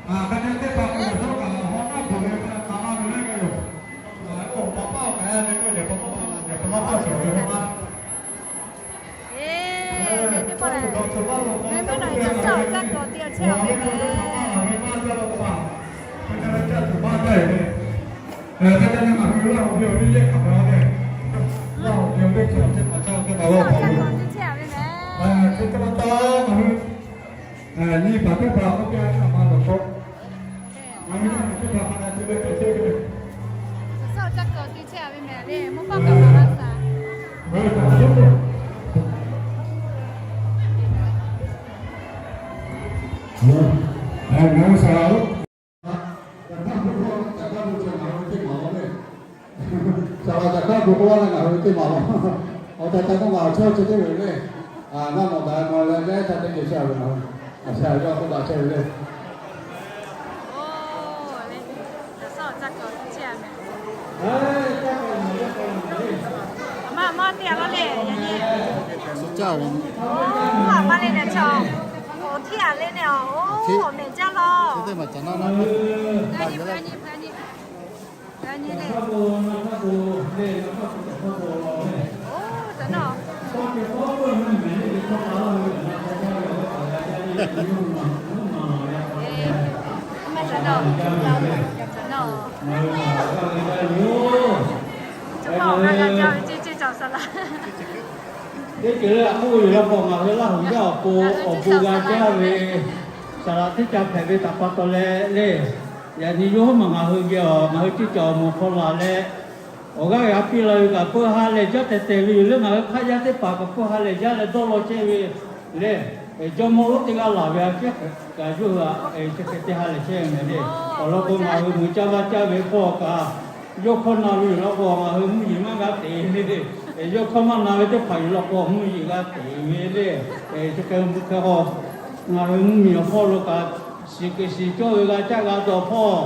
Saˍ laꞈ caꞈ hkaˆ bon k'oˆ laˇ ngaˬ hui teˇ maˬ law. Awˬ tehˬ tehˬ k'o ngaˬ awˬ chawˇ chi teˇ ve le. Naˆ mawˬ daꞈ maˬ leh leh ca teˇ geh chehˇ ve, a shaꞈ yawˇ k'oˆ daꞈ chehˇ ve le. Teˇ ceuˬ le a k'oˆ ve yoˬ law k'o, ngaˬ hui Laˇ huˍ yaˇ awˬ pon awˬ bon g'a jaˇ ve saˍ laꞈ teˇ ca hpehꞈ ve htaꞈ pa taw leh le. Yaꞈ nyi yawˇ hui maˬ ngaˬ hui geh a, ngaˬ hui teˇ cawˬ mawˬ hk'aw laˬ leh, awˬ g'aˇ g'a piˇ la ve kaꞈ peuˇ ha lehˬ jaˇ tehˬ tehˬ ve yoˬ le. Ngaˬ hui hk'aˇ yaˇ teˇ hpaˍ kaꞈ peuˇ ha lehˬ jaˇ leh dawˇ law chehˇ ve le. Jawˇmawˇ lonˉ teˇ g'aˇ laˬ ve a ciˉ kaꞈ yawˇ hui a, chi hk'e te ha lehˬ chehˇ ve le. Awˬ lawn k'o, ngaˬ hui mui caˇ vaˇ caˇ ve hpawˇ kaꞈ, yawˇ hkawˇ na ve yoˬ law k'o, ngaˬ hui mvuhˇ yeˬ maˇ g'a teꞈ ve le. Yawˇ hkawˇ maˇ na ve teˇ hpaˍ yoˬ law k'o, mvuhˇ yeˬ g'a teꞈ ve le. Chi hk'e mui hk'e k'o, ngaˬ hui mvuhˇ miˬ awˬ hpawˇ lo kaꞈ, shiˍ kuiˬ shiˍ cawˇ ve g'a caˇ g'a dawˬ hpawˇ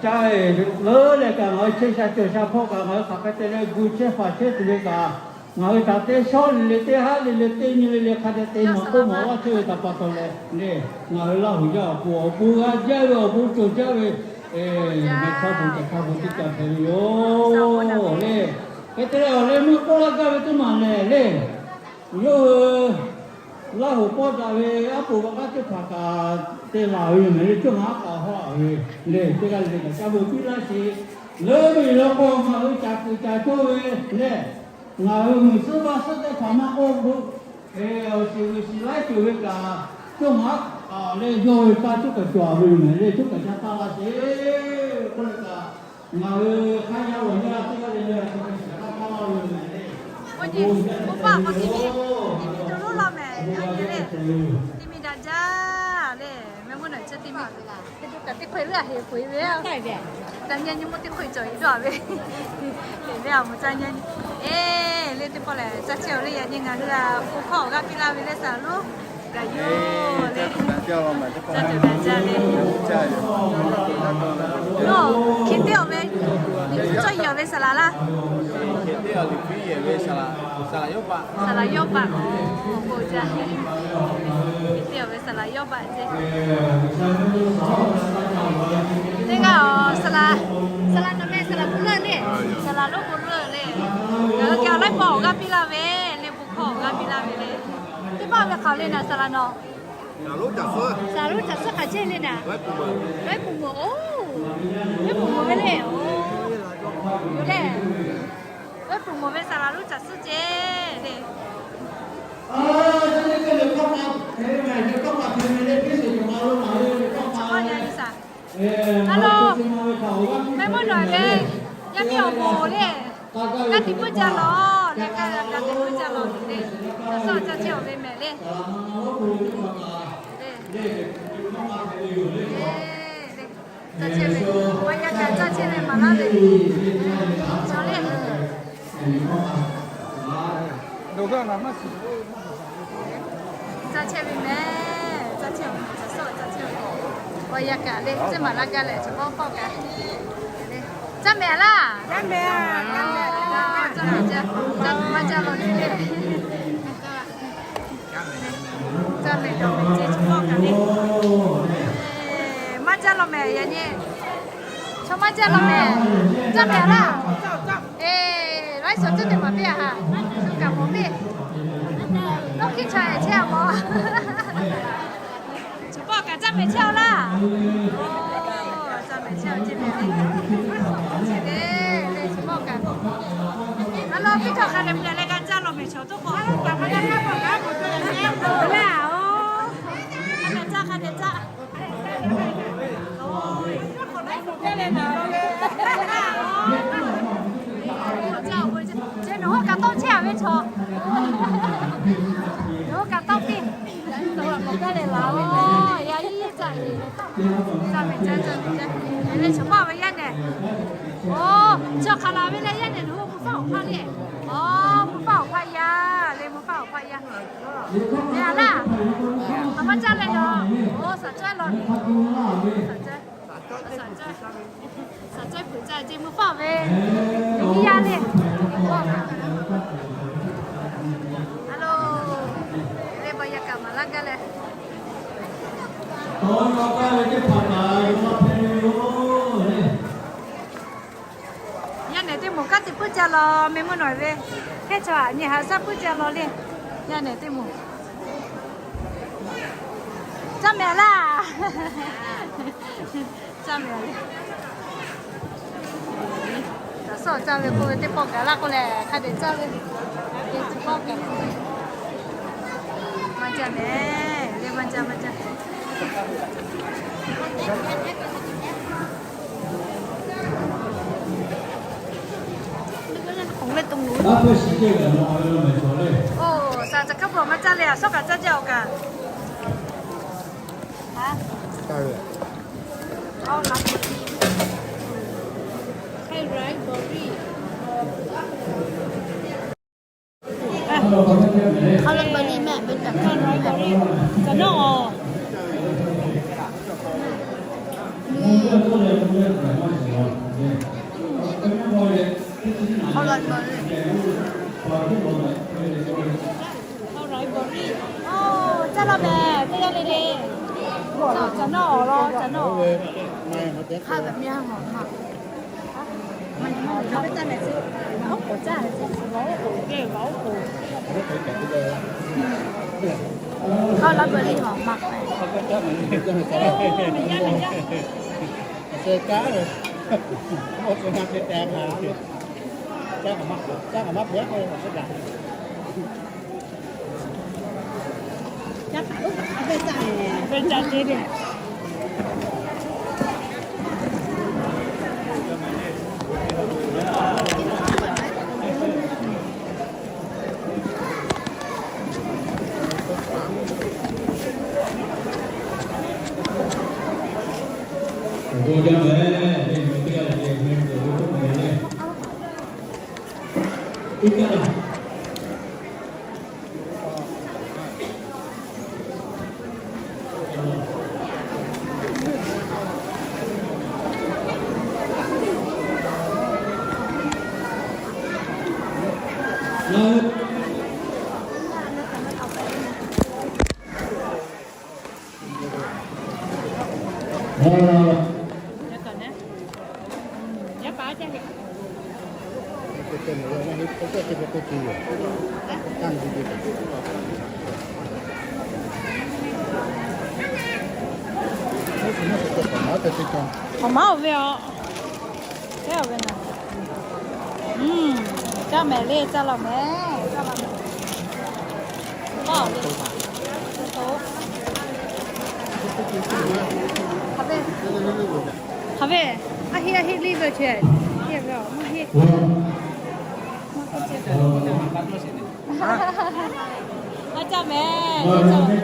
caˇ ve leuˉ leh kaꞈ, ngaˬ hui chehˇ sha cawˬ sha hpawˇ kaꞈ, ngaˬ hui hk'aˬ hk'e te leh gu chehˇ faˍ chehˇ tuˬ ve kaꞈ, ngaˬ hui htaꞈ teˇ shawˉ le le, teˇ haˉ le le, teˇ nyi le le, hk'a dehꞈ te maˍ k'oˆ maˍ laˇ chehˇ ve htaꞈ pa taw leh le, ngaˬ hui Laˇ huˍ yaˇ awˬ pon awˬ bon g'a jaˇ ve, awˬ bon cawˬ jaˇ ve, mehˬ hk'a bon cawˬ hk'a bon teˇ ca hpehꞈ ve yoˬ le. Hk'e te leh awˬ leh meuˇ k'oˆ laˇ gaˇ ve teˇ maˬ lehˬ le, yawˇ hui Laˇ huˍ pawˆ daꞈ ve aˉ poꞈ vaꞈ k'aˉ teˇ hpaˍ kaꞈ te laˬ ve yoˬ mehˍ le. Cawˇ maˍ aˉ k'aꞈ haw ve le, teˇ g'aˇ le le kaꞈ ca ve piˇ laˇ sheˍ. Leuˉ ve yoˬ law k'o, ngaˬ hui caˍ kuiˬ caˍ cawˇ ve le, ngaˬ hui muiˬ suhˉ vaˇ suhˉ teˇ hpaˍ maˇ k'oˆ k'o, awˬ shiˍ g'uiˬ shiˍ laiˉ ceuˬ ve kaꞈ, cawˇ maˍ aˉ k'aꞈ leh yawˇ ve taˇ cuˉ kaꞈ cawˬ ve yoˬ mehˍ le. Cuˉ kaꞈ ca taˇ laˇ sheˍ k'oˆ leh kaꞈ, ngaˬ hui hk'aˇ yaˇ lawˬ yaˇ teˇ g'aˇ le le a te ve shiˍ taˇ taˇ laˇ ve yoˬ mehˍ le. Oˇ nyi, oˇ paˆ k'o ti mi, ti mi to loˉ law mehˍ, yaˇ nyi le, ti mi daꞈ jaˇ le, mehˆ mvuhˇ naˬ chi ti mi. Teˇ hkui leuˉ a heˍ hkui ve, ca nyi nyi mvuhˇ teˇ hkui cawˬ e dawˇ ve, le a mvuhˇ ca nyi nyi. Eˬ, le teˇ pawˆ lehˬ, ca chehˇ-oˬ le. Yaꞈ nyi ngaˬ hui a, bon hkawˇ awˬ g'aˇ piˇ laˇ ve le saˍ laꞈ lonˉ Gaˬ yoˬ le. Ca tuˬ gaˬ jaˇ le. Nawˬ hk'e teˇ awˬ ve, liꞈ hpu cawˇ yehˬ awˬ ve saˍ laꞈ laˇ. Saˍ laꞈ yawˇ paˆ, k'oˆ jaˇ. Hk'e teˇ awˬ ve saˍ laꞈ yawˇ paˆ ce. Teˇ g'aˇ awˬ saˍ laꞈ, saˍ laꞈ nawˬ meh saˍ laꞈ Hpu leuˆ le. Saˍ laꞈ lonˉ Hpu leuˆ le. Ngaˬ hui geh awˬ laiˉ pawˆ awˬ g'aˇ piˇ laˇ ve le, bon hkawˇ awˬ g'aˇ piˇ laˇ ve le. Teˇ pawˆ ve hk'aˬ le naˍ saˍ laꞈ nawˬ. Saˍ laꞈ lonˉ caꞈ suhˉ hk'aˬ ceˇ le naˍ. Vaiˉ puˬ mawˬ oˬ, vaiˉ puˬ mawˬ ve le oˬ. Yoˬ le. Vaiˉ puˬ mawˬ ve saˍ laꞈ lonˉ caꞈ suhˉ ceˇ le. Hello, mehˆ mvuhˇ naˬ ve yaˇ miˇ awˬ moˍ le, kaˇ tiꞈ puiˉ jaˇ lawˬ le, kaˇ tiꞈ puiˉ jaˇ lawˬ le, caˬ suhˉ caˇ chehˇ awˬ ve mehˍ le. Caˇ chehˇ ve, awˬ yanˇ gaˬ caˇ chehˇ ve maˍ laˇ ve, chaw le. Caˇ chehˇ ve mehˍ, caˇ chehˇ ve mehˍ, caˬ suhˉ caˇ chehˇ ve. Awˬ yanˇ gaˬ le, ceˇ maˍ laˇ gaˇ leh, chaw k'awˇ k'awˇ kaꞈ. Caˇ mehˍ laˇ. Caˇ mehˍ, caˇ mehˍ, caˇ mehˍ, maˇ caˇ lawˬ le. Caˇ mehˍ dawˬ mehˍ ceˇ, chaw k'awˇ kaꞈ le. Maˇ caˇ Mehˬ yaꞈ nyi chaw maˇ jaˇ law mehˬ. Caˇ mehˬ laˇ. Eˬ, laiˉ shaw teˇ te maˍ piˇ a ha. Shu kaꞈ mawˬ piˇ. Nawˬ hkiˇ chaw ehˍ chehˇ a mawˬ. Chi pawˆ kaꞈ caˇ mehˬ chehˇ a laˇ. Caˇ mehˬ chehˇ a ce mehˬ le. Chi le, le chi pawˆ kaꞈ. A lo piˇ htawˇ hk'a dehꞈ mehˬ leh g'a caˇ law mehˬ chaw toˆ k'o. Hk'a dehꞈ caˇ, hk'a dehꞈ caˇ. Chi nawˬ hui kaꞈ tawˇ chehˇ a ve chaw. Nawˬ hui kaꞈ tawˇ piˇ. Nawˬ hui kaꞈ tawˇ leh laˬ-oˬ. Yaꞈ nyi caˇ ve, caˇ mehˬ caˇ, caˇ mehˬ caˇ. Leh chaw paˆ ve yaˇ nehˬ. Oˬ, chaw hk'aˬ laˬ ve leh yaˇ nehˬ nawˬ hui mvuhˇ faˉ awˬ hpaˇ le. Oˬ, mvuhˇ faˉ awˬ hpaˇ yaˇ le, mvuhˇ faˉ awˬ hpaˇ yaˇ. Mehˬ a laˇ. A maˇ caˇ leh yoˬ. Oˬ, shaˍ cawehˇ law le. Shaˍ cawehˇ, shaˍ cawehˇ peuˬ caˇ ce mvuhˇ faˉ ve. Yaˇ le. A lo, le ba yaˇ kaꞈ maˍ laˇ gaˇ leh. Yaˇ nehˬ teˇ moˍ kanˉ te puiˉ ca law, meh mvuhˇ nawˬ ve. Hkehˇ chaw aꞈ nyi haꞈ shaˉ puiˉ ca law le. Yaˇ nehˬ teˇ moˍ. Caˇ mehˬ laˇ. Caˇ mehˬ le. Kaꞈ sawˉ caˇ ve k'oˆ ve teˇ pawˆ gaˬ laˇ k'oˆ leh hk'a dehꞈ caˇ ve. Teˇ pawˆ gaˬ. Maˇ caˇ mehˬ le, maˇ caˇ, maˇ caˇ. Oˬ, saˍ caˍ hkaˉ bvuhꞈ maˇ caˇ le, a sawˉ kaꞈ caˇ jaˇ awˬ kaꞈ. Hk'aˬ lehˬ beuꞈ le mehˆ, beuꞈ caꞈ hk'aˇ lehˬ beuꞈ le. Hk'aˬ lehˬ beuꞈ le. Hk'aˬ lehˬ beuꞈ le. Oˬ, caˇ laˇ mehˬ, teˇ g'aˇ le le. Caˇ nawˉ awˬ lawn, caˇ nawˉ. Hk'aˬ lehˬ mehˬ a ma. Hk'aˬ lehˬ beuꞈ le ma. Awˬ maˉ oˬ ve aˬ. Teˇ aˬ ve naˬ. Caˇ mehˍ le, caˇ law mehˍ, caˇ law mehˍ. Hk'aˬ ve, hk'aˬ ve, a heˆ a heˆ liˇ ve ce, heˆ ve aˬ, maˇ heˆ. Maˇ caˇ mehˍ, caˇ law mehˍ.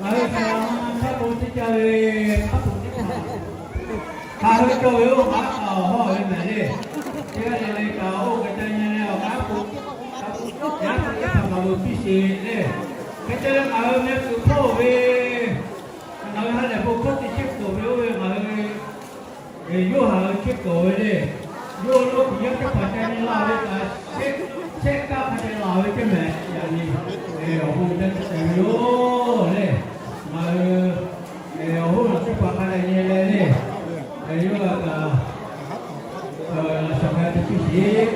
Ngaˬ hui htaꞈ maˇ k'oˆ teˇ ca ve, aˉ poꞈ teˇ hpaˍ hk'a hui cawˬ ve oˇ kaꞈ awˬ hawˉ ve mehˍ le. Teˇ g'aˇ le le kaꞈ oˇ hk'e ca nyi leh awˬ kaˉ poꞈ, yaˇ hpu teˇ hpaˍ kaꞈ lo piˇ sheˍ le. Hk'e te leh ngaˬ hui meh kuiˬ hpawˇ ve, ngaˬ hui ha lehˬ bon hkawˇ te chehˇ kuiˬ ve oˇ ve ngaˬ hui yawˇ haꞈ chehˇ kuiˬ ve le. Yawˇ lo kuiˬ yaˇ teˇ hpaˍ ca nyi la ve kaꞈ, shehˆ kaˆ hk'a dehꞈ la ve teˇ mehˍ yaꞈ nyi, awˬ bon ca ca ve yoˬ le. Ngaˬ hui awˬ hoˉ laˬ teˇ hpaˍ hk'a dehꞈ nyi leh le, yawˇ g'a kaꞈ shaˍ k'a te piˇ sheˍ.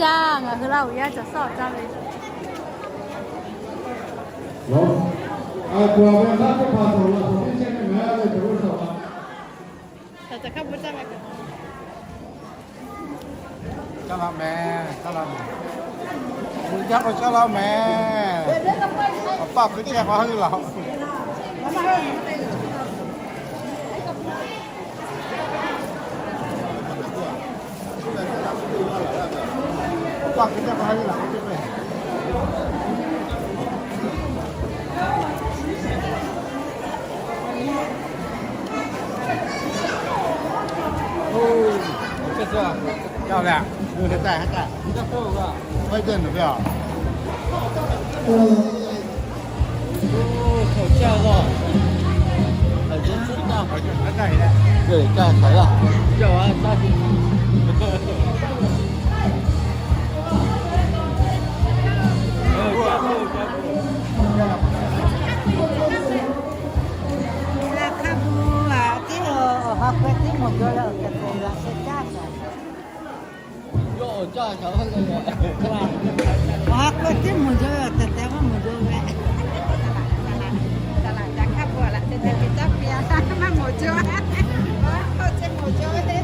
Caˇ, ngaˬ hui Laˇ huˍ yaˇ caˬ sawˉ caˇ ve. Caˇ laˇ mehˍ, caˇ laˇ mehˍ. G'uiˬ jaˇ k'o caˇ laˇ mehˍ. Awˬ paˇ hkui chehˇ k'o heuˆ laˬ. Awˬ ha hk'e tiˉ mvuhˬ jaw ve, awˬ ha hk'e tiˉ mvuhˬ jaw ve, awˬ tehˬ tehˬ maˇ mvuhˬ jaw ve. Saˍ laꞈ, saˍ laꞈ, saˍ laꞈ caˇ hk'a peuˬ laꞈ te te ve caˇ piˇ-a, maˇ mvuhˬ jaw. Awˬ ha hk'e tiˉ mvuhˬ jaw ve.